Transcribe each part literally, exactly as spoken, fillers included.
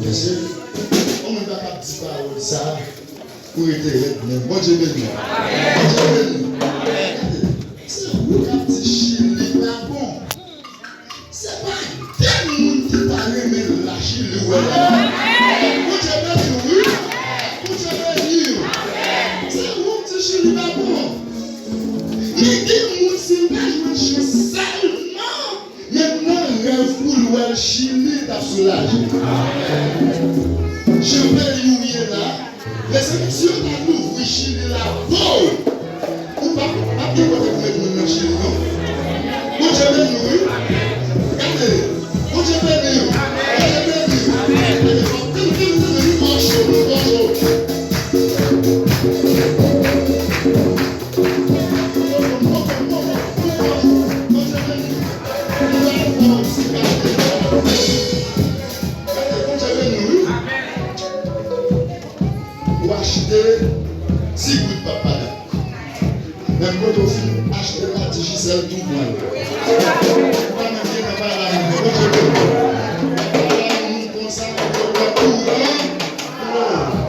Mesye, yon moun pa kab di pawòl sa pou rete rèd menm. Bondye beni. Bondye beni. Se ou k ap di Chili pa bon. Se pa de moun ki ta renmen la Chili wè la. Bondye beni w wi. Bondye beni w. Se ou k di Chili pa bon. Men gen moun si l pa jwenn chans sèlman, men nan rèv pou l wè l Chili t ap soulaje. Jan peyi w ye la, mezanmi, si yo ta louvri Chili la pou ou, ou p ap, p ap gen kote pou met moun nan Chili non. Bondye beni w wi. Gade, Bondye beni w. Bondye beni w. Gade, fò, tande, tande, tande, nou twò cho, nou twò cho. Ou achte ti goud pap madanm. Menm kote w fin achte pa Digicel tou pran l. Ou pa menm gen nan pala moun. Bondye beni w. Pala moun konsa, yo pran kouran.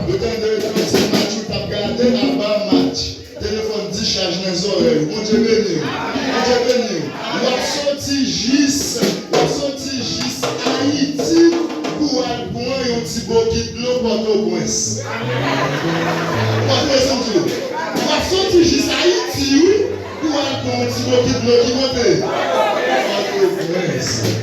Yo tande yo se match ou t ap gade, apa match. Telefòn dichaj nan zòrèy ou. Bondye beni w. Bondye beni w. W ap soti jis, w ap soti jis Ayiti pou w al pran yon ti bokit dlo Pòtoprens. Ou pa tande sa m di w? W ap soti jis Ayiti, wi, pou w al pran yon ti bokit dlo ki kote? Pòtoprens.